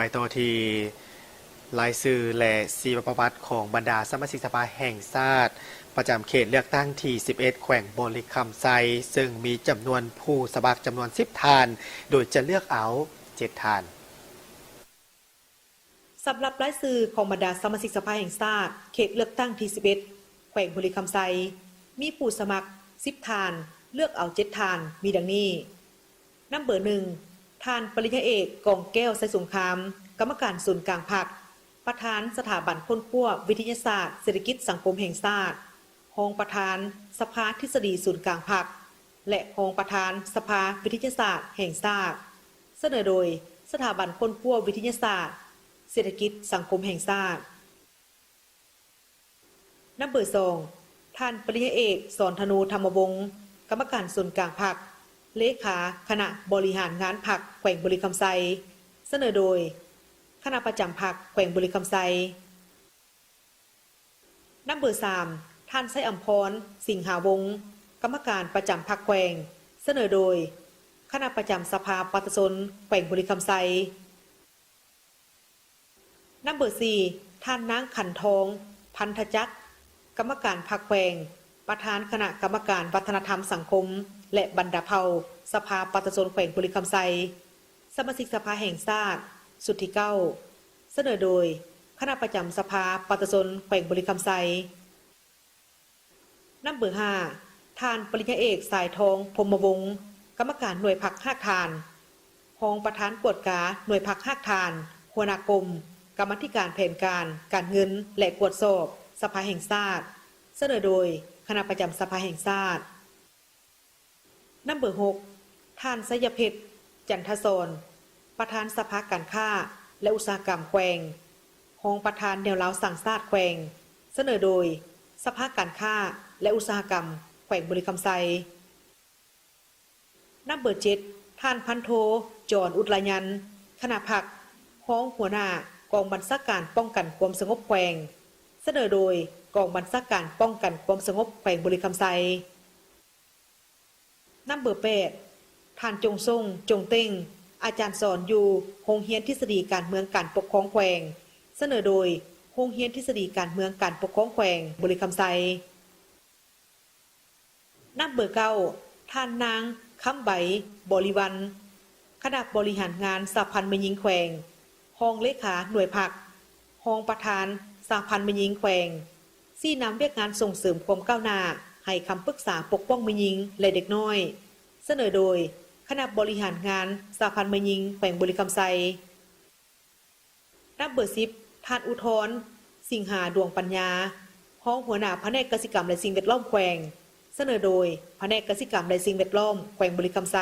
ໄປຕໍ່ທີ່ລາຍຊື່ ແລະ ຊີວະປະຫວັດຂອງບັນດາສະມາຊິກສະພາແຫ່ງຊາດ ປະຈຳເຂດເລືອກຕັ້ງທີສິບເອັດ ແຂວງບໍລິຄຳໄຊ, ເຊິ່ງມີຈຳນວນຜູ້ສະໝັກຈຳນວນສິບທ່ານ, ໂດຍຈະເລືອກເອົາເຈັດທ່ານ. ສຳລັບລາຍຊື່ຂອງບັນດາສະມາຊິກສະພາແຫ່ງຊາດ ເຂດເລືອກຕັ້ງທີສິບເອັດ ແຂວງບໍລິຄຳໄຊ ມີຜູ້ສະໝັກສິບທ່ານ, ເລືອກເອົາເຈັດທ່ານ ມີດັ່ງນີ້. ນຳເບີໜຶ່ງ ທ່ານປະລິນຍາເອກ ກອງແກ້ວ ໄຊສົງຄາມ, ກຳມະການສູນກາງພັກ, ປະທານສະຖາບັນຄົ້ນຄວ້າວິທະຍາສາດເສດຖະກິດສັງຄົມແຫ່ງຊາດ, ຮອງປະທານສະພາທິດສະດີສູນກາງພັກ ແລະ ຮອງປະທານສະພາວິທະຍາສາດແຫ່ງຊາດ, ສະເໜີໂດຍສະຖາບັນຄົ້ນຄວ້າວິທະຍາສາດເສດຖະກິດສັງຄົມແຫ່ງຊາດ. ນຳເບີສອງ ທ່ານປະລິນຍາເອກ ສອນທະນູ ທຳມະວົງ, ກຳມະການສູນກາງພັກ, ເລຂາຄະນະບໍລິຫານງານພັກແຂວງບໍລິຄຳໄຊ, ສະເໜີໂດຍຄະນະປະຈຳພັກແຂວງບໍລິຄຳໄຊ. ນຳເບີສາມ ທ່ານ ໄຊອຳພອນ ສິງຫາວົງ, ກຳມະການປະຈຳພັກແຂວງ, ສະເໜີໂດຍຄະນະປະຈຳສະພາປະຊາຊົນແຂວງບໍລິຄຳໄຊ. ນຳເບີສີ່ ທ່ານນາງ ຂັນທອງ ພັນທະຈັກ, ກຳມະການພັກແຂວງ, ປະທານຄະນະກຳມະການວັດທະນະທຳສັງຄົມ ແລະ ບັນດາເຜົ່າ ສະພາປະຊາຊົນແຂວງບໍລິຄຳໄຊ, ສະມາຊິກສະພາແຫ່ງຊາດຊຸດທີເກົ້າ, ສະເໜີໂດຍຄະນະປະຈຳສະພາປະຊາຊົນແຂວງບໍລິຄຳໄຊ. ນຳເບີຫ້າ ທ່ານປະລິນຍາເອກ ສາຍທອງ ພົມມະວົງ, ກຳມະການໜ່ວຍພັກຮາກຖານ, ຮອງປະທານກວດກາໜ່ວຍພັກຮາກຖານ, ຫົວໜ້າກົມກຳມາທິການແຜນການ, ການເງິນ ແລະ ກວດສອບ ສະພາແຫ່ງຊາດ, ສະເໜີໂດຍຄະນະປະຈຳສະພາແຫ່ງຊາດ. ນຳເບີຫົກ ທ່ານ ໄຊຍະເພັດ ຈັນທະສອນ, ປະທານສະພາການຄ້າ ແລະ ອຸດສາຫະກຳແຂວງ, ຮອງປະທານແນວລາວສ້າງຊາດແຂວງ, ສະເໜີໂດຍສະພາການຄ້າ ແລະ ອຸດສາຫະກຳແຂວງບໍລິຄຳໄຊ. ນຳເບີເຈັດ ທ່ານ ພັນໂທ ຈອນ ອຸດລາຍັນ, ຄະນະພັກ, ຮອງຫົວໜ້າກອງບັນຊາການປ້ອງກັນຄວາມສະຫງົບແຂວງ, ສະເໜີໂດຍກອງບັນຊາການປ້ອງກັນຄວາມສະຫງົບແຂວງບໍລິຄຳໄຊ. ນຳເບີແປດ ທ່ານ ຈົງຊົງ ຈົງເຕັງ, ອາຈານສອນຢູ່ໂຮງຮຽນທິດສະດີການເມືອງການປົກຄອງແຂວງ, ສະເໜີໂດຍໂຮງຮຽນທິດສະດີການເມືອງການປົກຄອງແຂວງບໍລິຄຳໄຊ. ນຳເບີເກົ້າ ທ່ານນາງ ຄຳໃບ ບໍລິວັນ, ຄະນະບໍລິຫານງານສະຫະພັນແມ່ຍິງແຂວງ, ຮອງເລຂາໜ່ວຍພັກ, ຮອງປະທານສະຫະພັນແມ່ຍິງແຂວງ, ຊີ້ນຳວຽກງານສົ່ງເສີມຄວາມກ້າວໜ້າໃຫ້ຄຳປຶກສາປົກປ້ອງແມ່ຍິງ ແລະ ເດັກນ້ອຍ, ສະເໜີໂດຍຄະນະບໍລິຫານງານສະຫະພັນແມ່ຍິງແຂວງບໍລິຄຳໄຊ. ນຳເບີສິບ ທ່ານ ອຸທອນ ສິງຫາ ດວງປັນຍາ, ຮອງຫົວໜ້າພະແນກກະສິກຳ ແລະ ສິ່ງແວດລ້ອມແຂວງ, ສະເໜີໂດຍພະແນກກະສິກຳ ແລະ ສິ່ງແວດລ້ອມແຂວງບໍລິຄຳໄຊ.